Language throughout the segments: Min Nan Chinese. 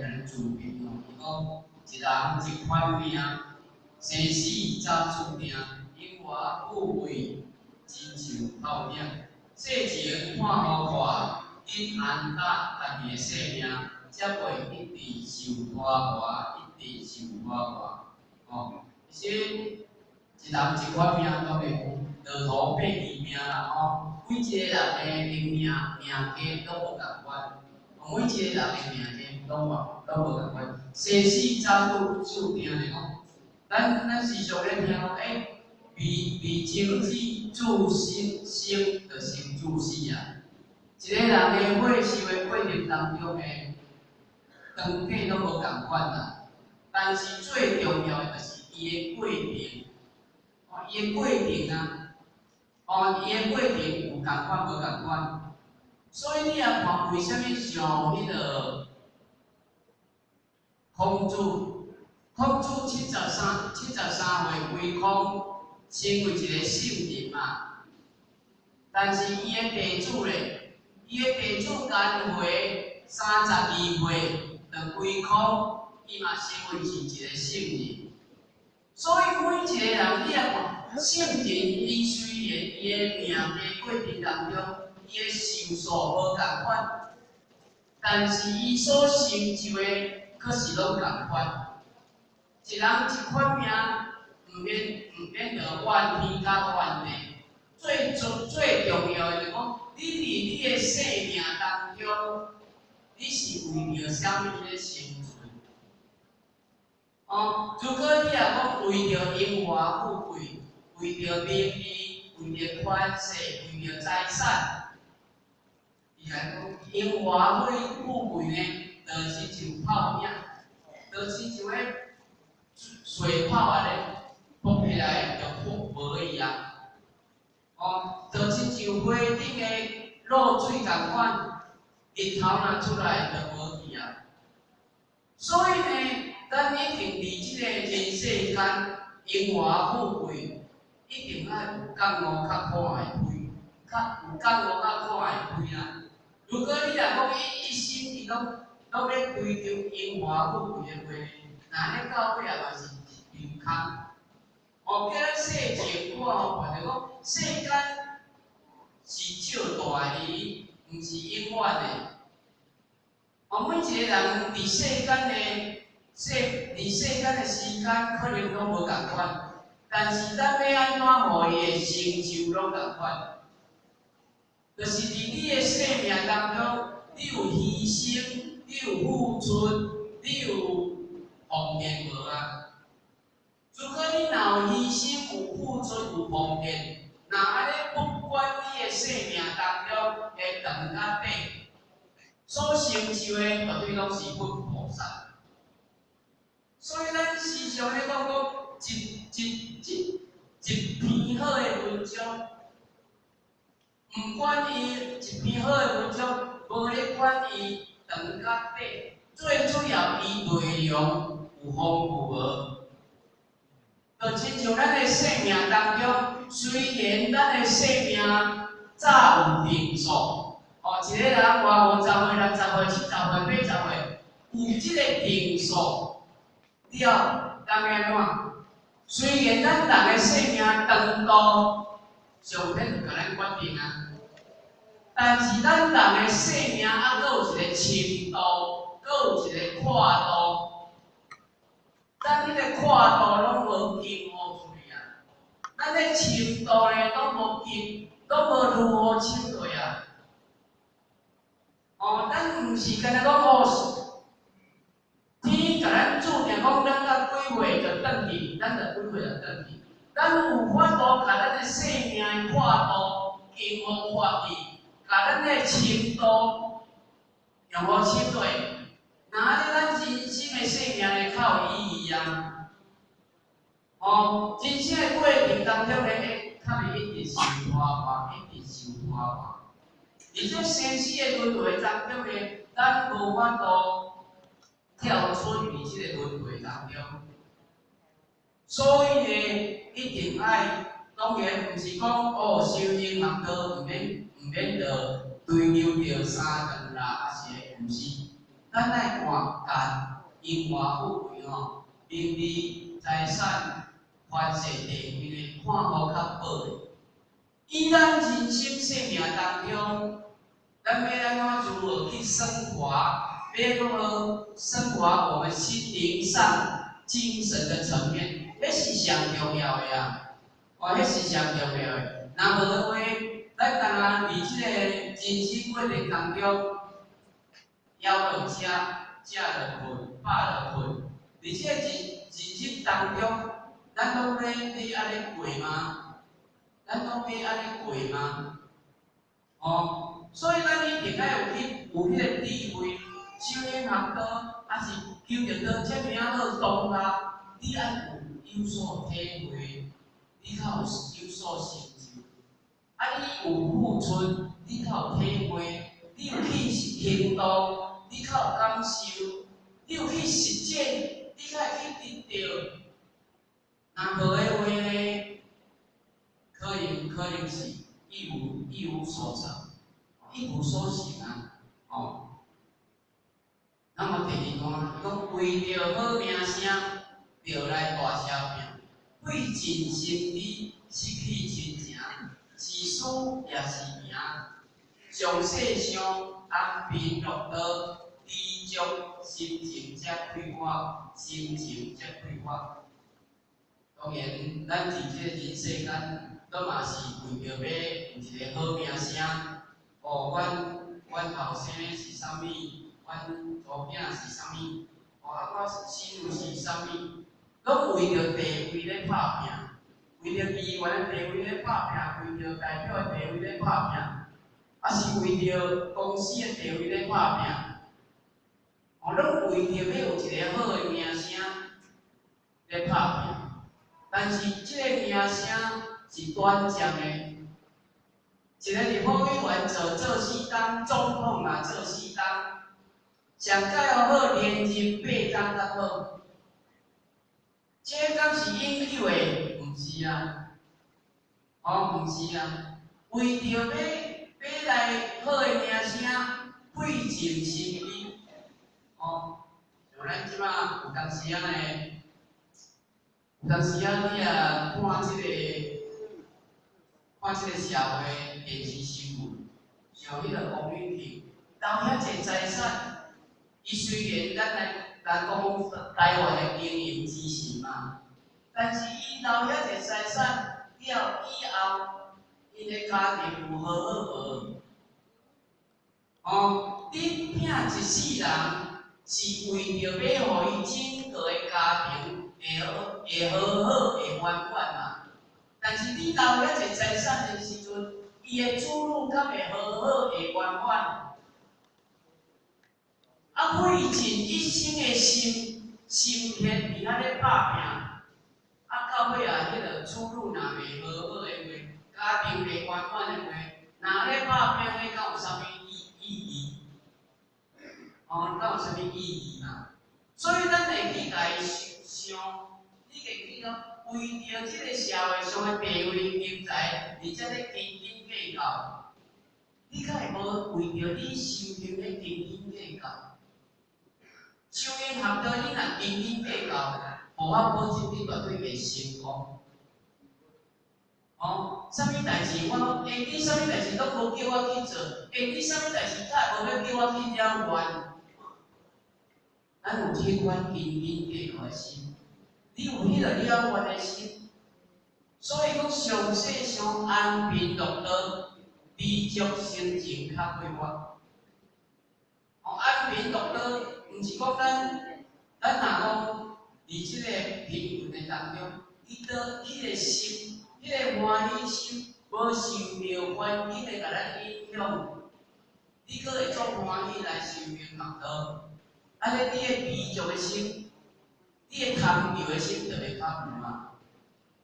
咱注定哦，伊講一人一款命，生死早注定，榮華富貴親像泡影，世情看予闊，緊安搭家己的性命，才袂一直受拖磨，一直受拖磨。哦，其實一人一款命，當然駱駝八字命啦吼，每一个人的命命格攏無仝款，每一個人的命格攏無仝款。生死早注定的講，咱時常咧聽講，欸，未未情子注生生，就先注死啊！一個人的歲壽的過程當中呢，長短攏無仝款啦。但是最重要的就是伊的過程，哦，伊的過程啊，哦，伊的過程有仝款無仝款。所以你也看為啥物像彼個孔子，孔子73歲歸空，成為一個聖人嘛。但是伊的弟子咧，伊的弟子顏回32歲就歸空，伊嘛成為是一個聖人。所以每一個人，你也看聖人，伊雖然伊的命格過程當中，伊的壽數無仝款，但是伊所成就的，閣是攏仝款。一人一款命，毋免著怨天較怨地。最重最重要的就是講，你佇你的生命當中，你是為著啥物咧生存？哦，如果你若講為著榮華富貴，為著名利，為著權勢，為著財產，伊來講榮華富貴呢，就親像泡影，就親像彼水泡按呢，爆起來就破無去啊！哦，就親像花頂的露水仝款，日頭若出來就無去啊。所以呢，咱一定佇這個人世間，榮華富貴，一定愛有覺悟較看會開，較有覺悟較看會開啦。如果你若講一心伊攏咧追求榮華富貴的話，那呢到尾仔嘛是一場空。哦，叫咱世情看予闊，就講世間是借蹛的，毋是永遠的。哦，每一個人佇世間的時間可能攏無仝款，但是咱欲按怎予伊的成就攏仝款？就是佇你的生命當中，你有犧牲，你有付出，你有奉獻無啊？如果你若有犧牲、有付出、有奉獻，若按呢不管你的生命當中的長甲短，所成就的絕對攏是佛菩薩。所以咱時常咧講講一篇好的文章，毋管伊一篇好的文章，無咧管伊長甲短，最主要伊內容有豐富無？就親像咱的生命當中，雖然咱的生命早有定數，哦，一個人活50歲、60歲、70歲、80歲，有這個定數了，當然怎？雖然咱人的生命長度，上天就共咱決定啊，但是咱人的生命猶閣有一個深度，閣有一個闊度。咱彼個闊度攏無金予出去啊，咱的深度呢，攏無金，攏無如何深落啊。哦，咱毋是干焦講哦，天共咱注定講，咱到幾歲就轉去，咱就幾歲就轉去。咱有法度共咱的生命的闊度金予闊去，共咱的深度用予深落。那按呢，咱人生的生命會較有意義啊！哦，人生的過程當中咧，較袂一直受拖磨，一直受拖磨。而且生死的輪迴當中咧，咱無法度跳出佇這個輪迴當中。所以呢，一定愛，當然毋是講哦，修行學道毋免著追求著三頓啦，抑是毋是？咱愛看家榮華富貴吼，名利財產、權勢地位呢，看予較薄的。以咱人生生命當中，咱欲按怎如何去升華？欲如何升華我們心靈上精神的層面？彼是上重要的啊！哦，彼是上重要的。若無的話，咱干焦佇這個人生過程當中，枵著食，食著睏，飽著睏，佇這個人生當中，咱攏欲按呢過嗎？咱攏欲按呢過嗎？哦，所以咱一定愛有去有彼個智慧，修行學道，抑是求著道這爾仔好當下，你愛有所體會，你較有所成就。啊，你有付出，你較有體會，你有去行動，你較有感受，你有去實踐，你較會去得著。若無的話呢，可能是一無所成，一無所成啊！哦。那麼第二段，伊講為著好名聲，就來大聲拼，費盡心機，失去親情，是輸也是贏。上世上安貧樂道，知足心情才快活，心情才快活。當然，咱佇這個人世間，攏嘛是為著欲有一個好名聲。哦，阮後生是啥物？阮查某囝是啥物？哦，啊，我媳婦是啥物？攏為著地位咧拍拼，為著議員的地位咧拍拼，為著代表的地位咧拍拼，抑是為著公司的地位咧拍拼。哦，攏為著欲有一個好的名聲咧拍拼。但是這個名聲是短暫的，一個立法委員做四冬，總統嘛做四冬，上蓋好連任八冬較好。這敢是永久的？毋是啊，哦，毋是啊。為著欲來好的名聲，費盡心機，哦，像咱這馬有當時仔呢，有當時仔你若看這個社會電視新聞，像彼個王永慶，留遐濟財產，伊雖然咱來講台灣的經營之神嘛，但是伊留遐濟財產了以後，𪜶的家庭有和好無？哦，你拼一世人是為著欲予伊整個的家庭會和好會圓滿嘛？但是你留遐濟財產的時陣，伊的子女敢會和好會圓滿？啊，費盡一生的心血佇遐咧拍拼，啊，到尾啊，彼個子女若袂和好的話，家庭袂圓滿的話，若咧拍拼，彼敢有啥物意義？哦，敢有啥物意義嘛？所以咱會去共伊想，你會去講，為著這個社會上的地位、金錢，而且咧斤斤計較，你敢會無為著你修行咧斤斤計較？修行學道，你若斤斤計較，無法保證你絕對會成功。哦，啥物代誌我，欸，你啥物代誌攏無叫我去做，欸，你啥物代誌較無欲叫我去了願。咱有這款斤斤計較的心，你有彼個了願的心，所以講上世上安貧樂道，知足心情較快活。哦，安貧樂道，毋是講咱若講佇這個貧困的當中，你倒彼個心，彼個歡喜心，無受著環境的共咱影響，你閣會足歡喜來修行學道。按呢，你的知足的心，你的貪著的心就袂較有啊。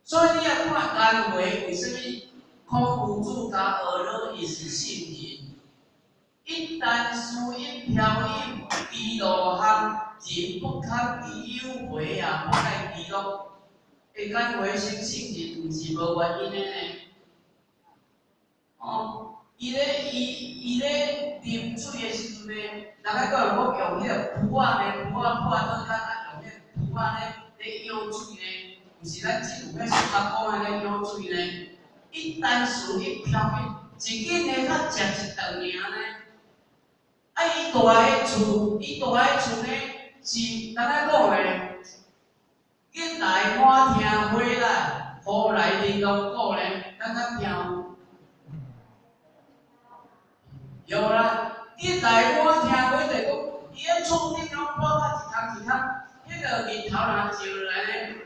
所以你若看顏回為啥物孔夫子共學老伊是聖人？一旦思一飄逸，其路行，人不堪其有回啊，不愛其樂。欸，顏回成聖人，毋是無原因的呢。哦，伊咧啉水的時陣呢，人家講講用彼個噗仔呢，噗仔破倒較啊用彼個噗仔咧咧舀水呢，毋是咱這有彼塑膠管咧舀水呢，伊單純伊飄去，一緊的較食一頓爾呢。啊，伊住的厝呢，是安怎講呢？日來滿聽花啦，雨來玲瑯鼓呢，咱敢聽有？有啦，日來滿聽花就是講，伊咧厝頂攏破甲一空一空，彼個日頭若照落來呢，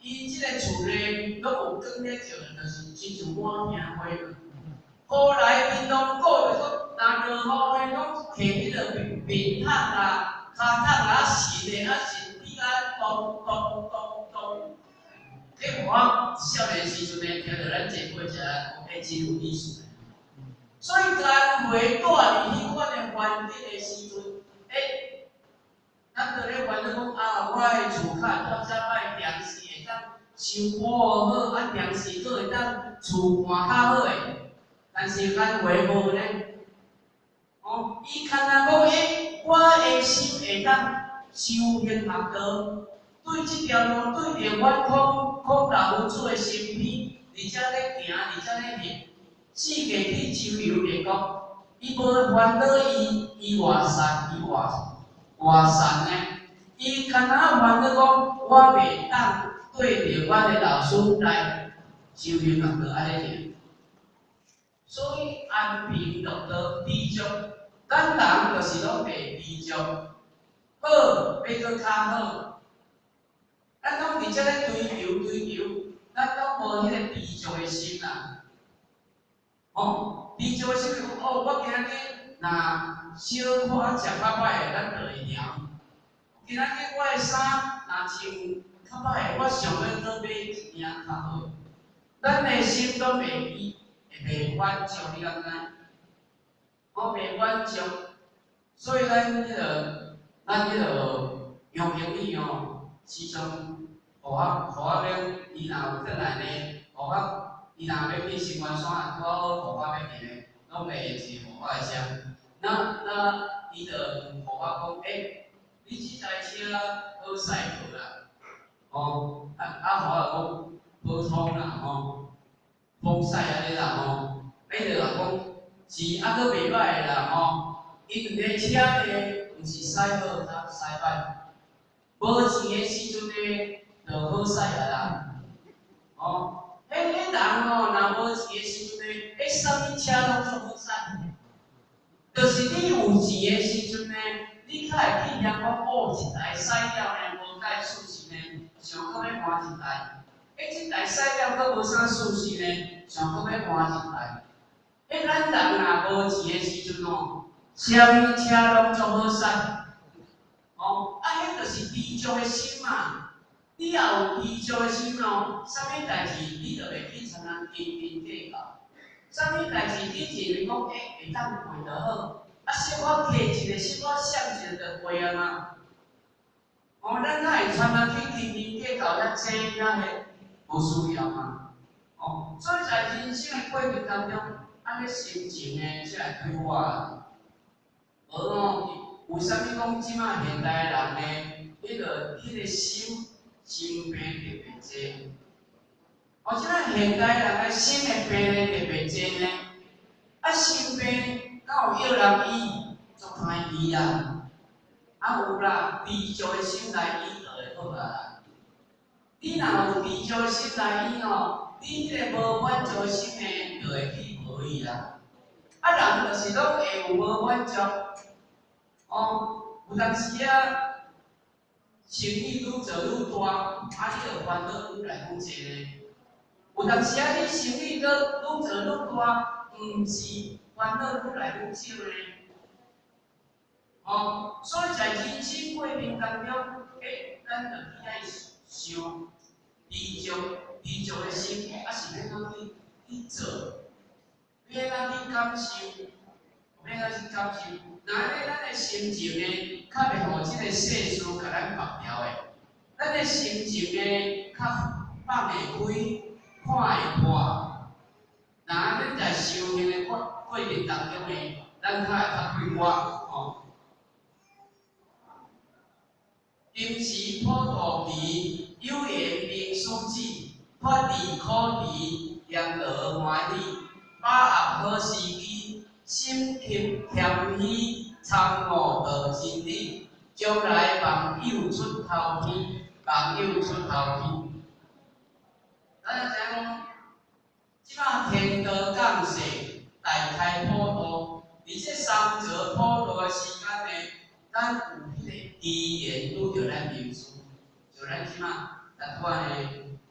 伊這个厝呢，攏有光咧照，就是親像滿聽花。雨來玲瑯鼓就是講，若落雨呢，攏摕彼個面面桶啦、跤桶啦，泅的啊泅，比甲咚咚咚咚。彼我少年時陣呢，聽著咱這過程，講欸真有意思。所以干會住佇彼款的環境的時陣，欸，咱就咧煩惱講啊，我的厝較會住遮歹，電視會當收播好，啊電視閣會當厝看較好的。但是干會無呢，哦，伊敢若講，欸，我的心會當修行學道，對這條路，對著阮孔孔老夫子的身邊，而且咧行，而且咧行，四界去周遊列國，伊無煩惱，伊偌善，伊偌偌善呢？伊敢若煩惱講，我袂當對著阮的老師來修行學道按呢爾。所以安貧樂道，知足，咱人就是攏袂知足，好欲閣較好，咱攏佇遮咧追求追求，咱攏無彼個知足的心啦。吼，知足的心就講，哦，我今仔日若小可食較歹的，咱就會嫌。今仔日我的衫若穿較歹的，我想欲閣買一領較好。咱的心攏袂伊會袂滿足，你敢知？我袂滿足，所以咱彼個楊經理哦，時常予我免，伊若有轉來呢，予我伊若欲去新關山，拄好予我欲去呢，攏會坐予我的車。那伊就予我講，欸，你這台車好駛無啦？吼，啊啊，予我講普通啦，吼，風駛按呢啦，吼，伊就講是猶閣袂䆀啦，吼，因為車呢，毋是駛好較駛歹，無錢的時陣呢，就好駛啊啦，吼，彼人吼，若無錢的時陣呢，彼啥物車攏足好駛，就是你有錢的時陣呢，你較會去嫌講，哦，這台駛了呢，無介舒適呢，想閣欲換一台。欸，這台駛了閣無啥舒適呢，想閣欲換一台。欸，咱人若無錢的時陣哦，啥物車攏足好駛，哦，啊，彼就是知足的心嘛。你若有知足的心哦，啥物代誌你就袂去參人斤斤計較。啥物代誌你認為講，欸，會當過就好，啊，小可客一下，小可閃一下就過啊嘛。哦，咱哪會參人去斤斤計較遐濟遐彼，無需要嘛。哦，所以在人生的過程當中，按呢心情呢才會開闊。無哦，為啥物講這擺現代人呢？彼個心心病特別濟。哦，這擺現代人的心的病呢特別濟呢。啊，心病敢有藥人醫？足歹醫啊！啊有啦，知足的心來醫就會好啊啦。你若有知足的心來醫吼，你彼個無滿足的心呢，就會去無去啦。啊，人就是攏會有無滿足，哦，有當時啊，生意愈做愈大，啊，你就煩惱愈來愈濟呢。有當時啊，你生意閣愈做愈大，毋是煩惱愈來愈少呢。哦，所以在人生過程當中，欸，咱就去愛想知足、知足的心，啊是欲按怎去做，欲按怎去感受，欲按怎去感受。若按呢，咱的心情呢，較袂予這个世事共咱縛牢的。咱的心情呢，較放會開，看會破。若按呢在修行的過過程當中呢，咱較會較快活吼。今時普渡期，有緣明師姊，脫離苦離，閻羅歡喜，把握好時機，心勤謙虛，參悟道真理，將來望有出頭天，望有出頭天。咱知影講，這擺天道降世，大開普渡，佇這三節普渡的時間呢，咱有彼个機緣拄著咱明師，像咱這擺，咱拄仔呢，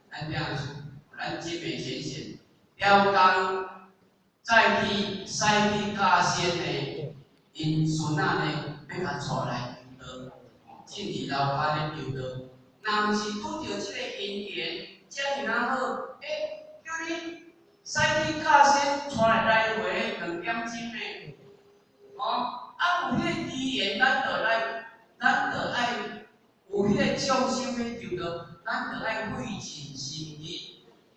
咱這樣說，咱集美前線，刁工再去駛去教先的，𪜶孫仔呢，欲共帶來求道，進佇樓跤咧求道。若毋是拄著這个因緣，遮爾仔好，欸，叫你駛去教先帶來回2點鐘呢，哦，啊有彼个機緣，咱就來，咱就愛有彼個眾生欲求道，咱就愛費盡心機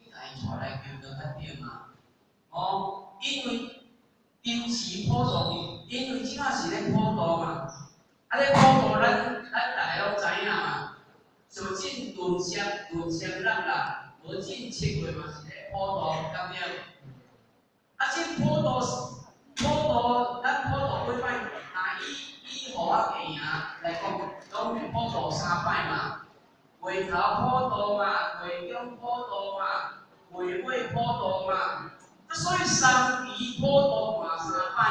去共伊帶來求道較對嘛，哦，因為今時普渡，因為這擺是咧普渡嘛，啊咧普渡咱逐个攏知影嘛，上進閏赤閏赤日啦，無進7月嘛是咧普渡，對毋對？啊，這普渡普渡，咱普渡幾擺？若以予仔行來講，攏普渡三擺嘛，月頭普渡嘛，月中普渡嘛，月尾普渡嘛。啊，所以三期普渡嘛三擺，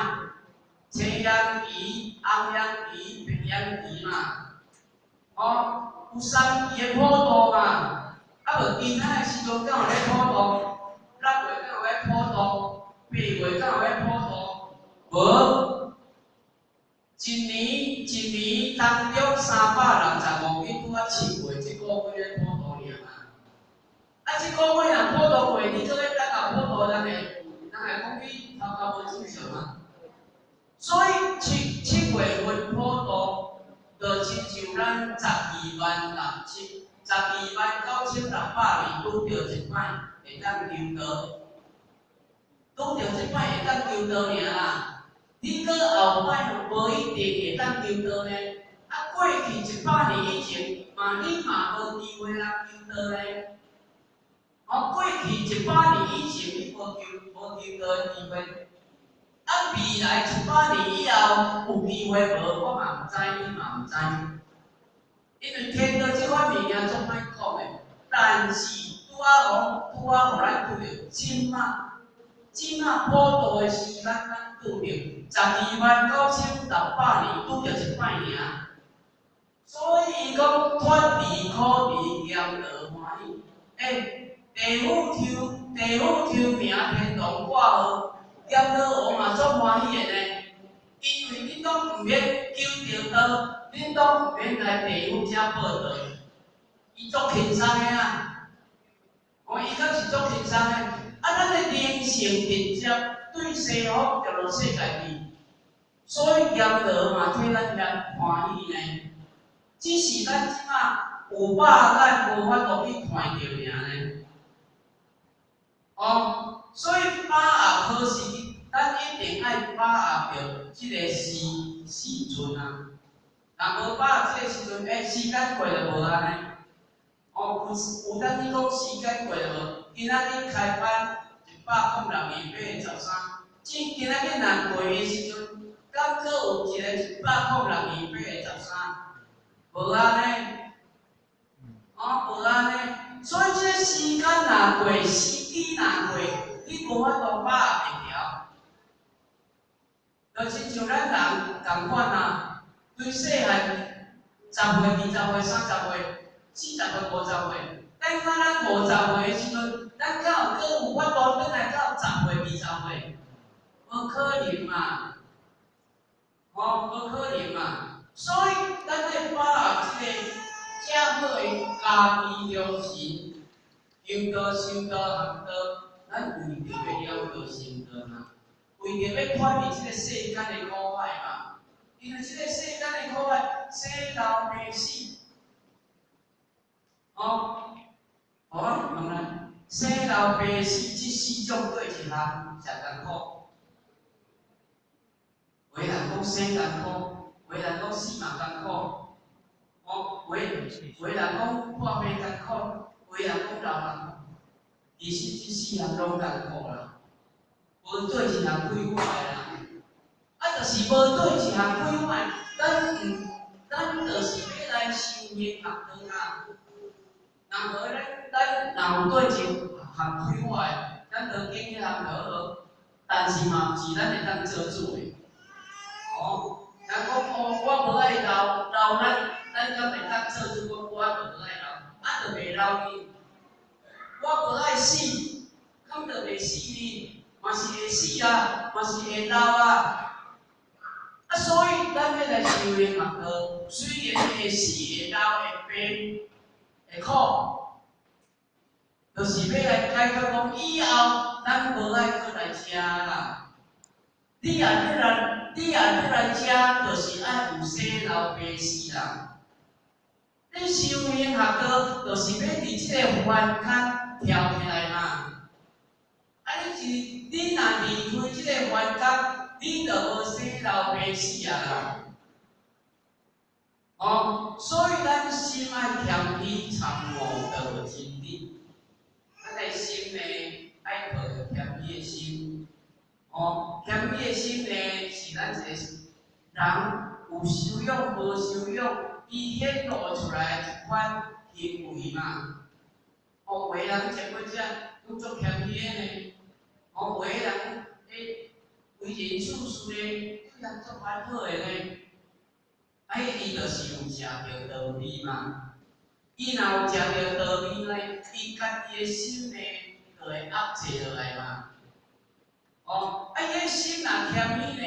青陽期、紅陽期、白陽期嘛，哦，有三期的普渡嘛。啊，無其他的時陣敢有咧普渡？6月敢有咧普渡？8月敢有咧普渡？無。一年一年當中365日，拄仔7月這個月咧普渡爾嘛。啊，這個月若普渡過，你閣欲等到普渡，人會講你頭殼無正常嘛。所以七月份普渡，就親像咱129,600年拄著一擺會當求道，拄著這擺會當求道爾啦。你閣後擺無一定會當求道呢。啊，過去100年以前，嘛你嘛無機會通求道呢。哦，過去一百年以前，你無求道的機會。啊，未來一百年以後有機會無？我嘛毋知，你嘛毋知。因為天道這款物件足歹講的，但是拄仔予咱拄著這擺，這擺普渡的時間，咱拄著129,600年拄著一擺爾。所以講脫離苦離，閻羅歡喜。欸，地府抽名天堂掛號，閻羅王嘛足歡喜的呢。因為恁攏毋免求著道，恁攏毋免來地府遮報到，伊足輕鬆的啊。哦，伊敢是足輕鬆的。啊，咱的靈性直接對西方極樂世界去，所以閻羅嘛替咱遐歡喜呢。只是咱這擺有肉眼無法度去看著爾呢。哦，所以把握好時機，咱一定愛把握著這个時陣啊。若無把握這个時陣，欸，時間過就無啊呢。哦，有當你講時間過就無，今仔日開班106年8月13，這今仔日若過的時陣，敢閣有一个106年8月13？無啊呢。哦，無按呢。所以這个時間若過，時機若過，你無法度把握會牢。就親像咱人仝款啊，對細漢10歲、20歲、30歲、40歲、50歲，等到咱50歲的時陣，咱敢有閣有法度轉來到10歲、20歲？無可能嘛！哦，無可能嘛！所以咱愛把握這個遮好的家己良心，求道、修道、學道，咱為著欲了道成道嘛，為著欲脫離這個世間的苦海嘛。因為這個世間的苦海，生老病死，哦，好啊，問咱生老病死這四種對一項上艱苦。講生艱苦，有的人講死嘛艱苦，哦，有的人講破病艱苦，有的人講老艱苦。其實這四項攏艱苦啦，無對一項快活的啦。啊，就是無對一項快活，咱毋，咱就是欲來修行學道啊。若無咱若有對一項快活的，咱就揀彼項就好。但是嘛，毋是咱會當做主的。哦，人講哦，我無愛老，老咱敢會當做主講我就無愛老，啊，就袂老去。我無愛死，敢就袂死呢？嘛是會死啊，嘛是會老啊。啊，所以咱欲來修行學道，雖然會死、會老、會病、會苦，就是欲來解決講以後咱無愛閣來遮啦。你若欲來遮，就是愛有生老病死啦。你修行學道，就是欲佇這个凡間跳起來嘛。啊，你若離開這个凡間，你就無生老病死啊啦。哦，所以咱心愛謙虛參悟道真理。咱的心呢，愛抱著謙虛的心。哦，謙虛的心呢，是咱一個人有修養無修養，伊顯露出來一款行為嘛。哦，有的人食過食，攏足謙虛的呢。哦，有的人咧為人處事呢，對人足歹好的呢。啊，伊就是有食著道味嘛。伊若有食著道味呢，伊家己的心呢，就會壓制落來嘛。哦，啊，伊的心若謙虛呢，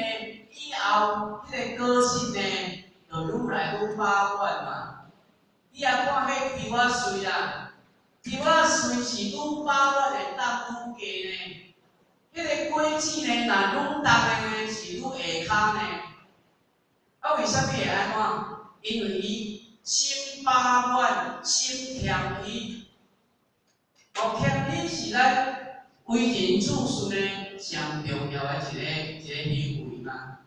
以後彼个個性呢，就愈來愈飽滿嘛。你也看彼枝仔穗啦，枝仔穗是愈飽滿會當愈低呢。彼个果子呢，若愈重的呢，是愈下跤呢。啊，為啥物會按怎？因為伊心飽滿，心謙虛。哦，謙虛是咱為人處事呢，上重要的一個行為嘛。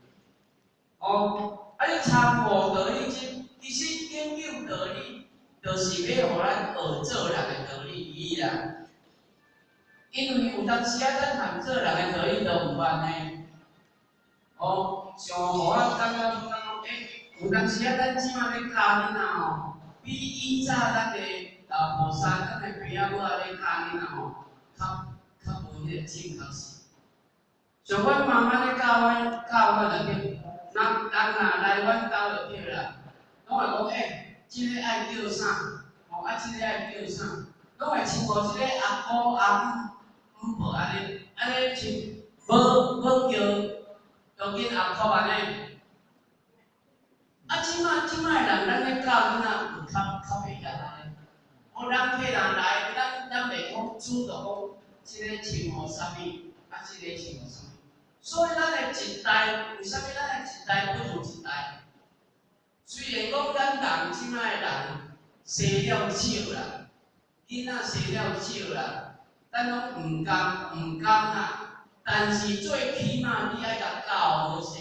哦，啊，你參悟道理這，其實研究道理，就是欲予咱學做人的道理而已啦。因為有當時啊，咱含做人的道理都毋捌呢。哦，像予我感覺講，欸，有當時啊，咱這馬咧教囡仔吼，比以早咱的老菩薩、咱的爸仔母仔咧教囡仔吼，較無彼個正確性。像阮媽媽咧教阮就對，人人若來阮兜就對啦，攏會講欸，這个愛叫啥？吼，啊，這个愛叫啥？攏會稱呼這個阿姑、阿姆、姆婆按呢，按呢稱，無叫當今阿婆按呢。啊，這馬的人，咱咧教囡仔有較袂曉按呢。哦，人客人來，咱袂講主動講，這个稱呼啥物，啊，這个稱呼啥物。所以咱的一代，為啥物咱的一代不如一代？雖然講咱人這馬的人生了少啦，囡仔生了少啦，咱攏毋甘毋甘啦。但是最起碼你愛共教好勢。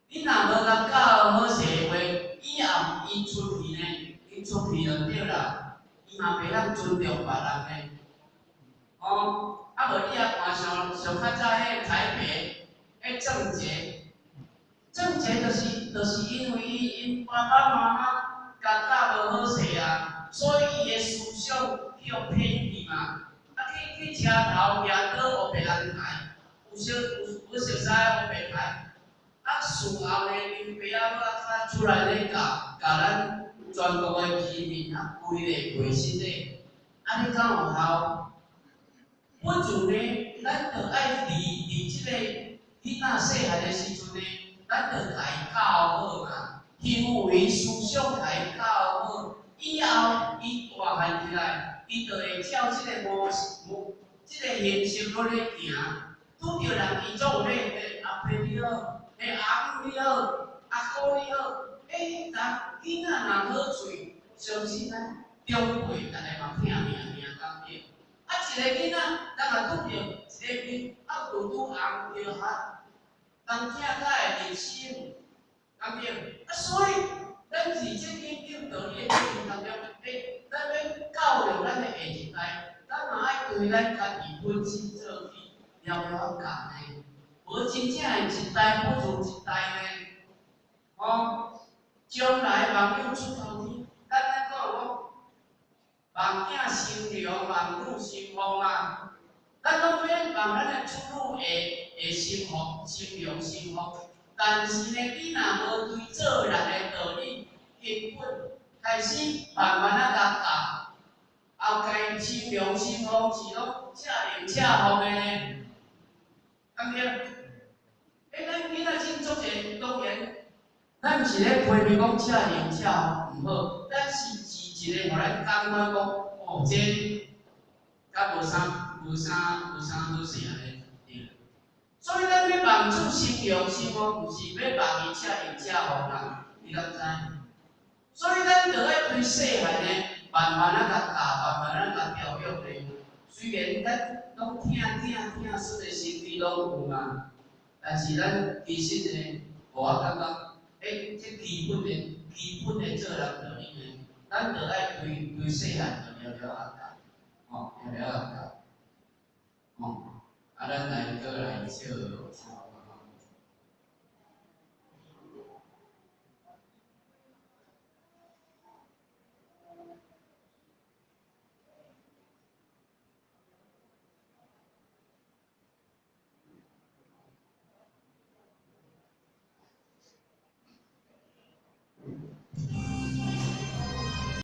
你若無共教好勢的話，以後伊出去呢，伊出去就對啦，伊嘛袂曉尊重別人呢。哦，啊無你也看像像較早彼個台北，彼鄭捷，鄭捷就是因為伊𪜶爸爸媽媽共教無好勢啊，所以伊的思想去予偏去嘛，啊去車頭舉刀予別人刣，有熟似予別刣。啊，事後呢，𪜶爸仔母仔較出來咧共咱全國的人民啊，規个過失咧，按呢敢有效？不如呢，咱著愛佇這个囡仔細漢的時陣呢，咱著共伊教好嘛，行為思想共伊教好，以後伊大漢起來，伊就會照這个模式、模這个形式落咧行。拄著人伊總有咧，阿伯你好，欸，阿姆你好，阿姑你好，欸，人囡仔若好喙，相信咱長輩逐个嘛疼命命感覺。啊，一個囡仔，咱若拄著一個面，啊，拄拄紅著哈，當疼才會入心，敢對？啊，所以咱佇這緊緊道理的過程當中，咱欲教育咱的下一代，咱嘛愛對咱家己本身做起了了教呢，無真正會一代不如一代呢。吼，將來望女出頭天，咱講講，望囝成龍，望女成鳳嘛。咱攏欲望咱的子女會成鳳、成龍、成鳳，但是呢，你若無對做人的道理根本開始慢慢仔共教，後蓋成龍成鳳是攏赤龍赤鳳的呢，敢對？咱囡仔真足濟，當然，咱毋是咧批評講赤龍赤鳳毋好，咱是直直的予咱感覺講，哦，這較無啥好勢按呢，對。所以咱欲望子成龍成鳳，毋是欲望伊赤龍赤鳳啦，你敢知？所以咱著愛對細漢呢，慢慢仔共教，慢慢仔共調養呢。雖然咱攏疼疼疼孫的心機攏有嘛，但是咱其實呢，予我感覺，這基本的做人道理呢，咱著愛對細漢就了了仔教，吼，了了仔教，吼。啊，咱來閣來笑。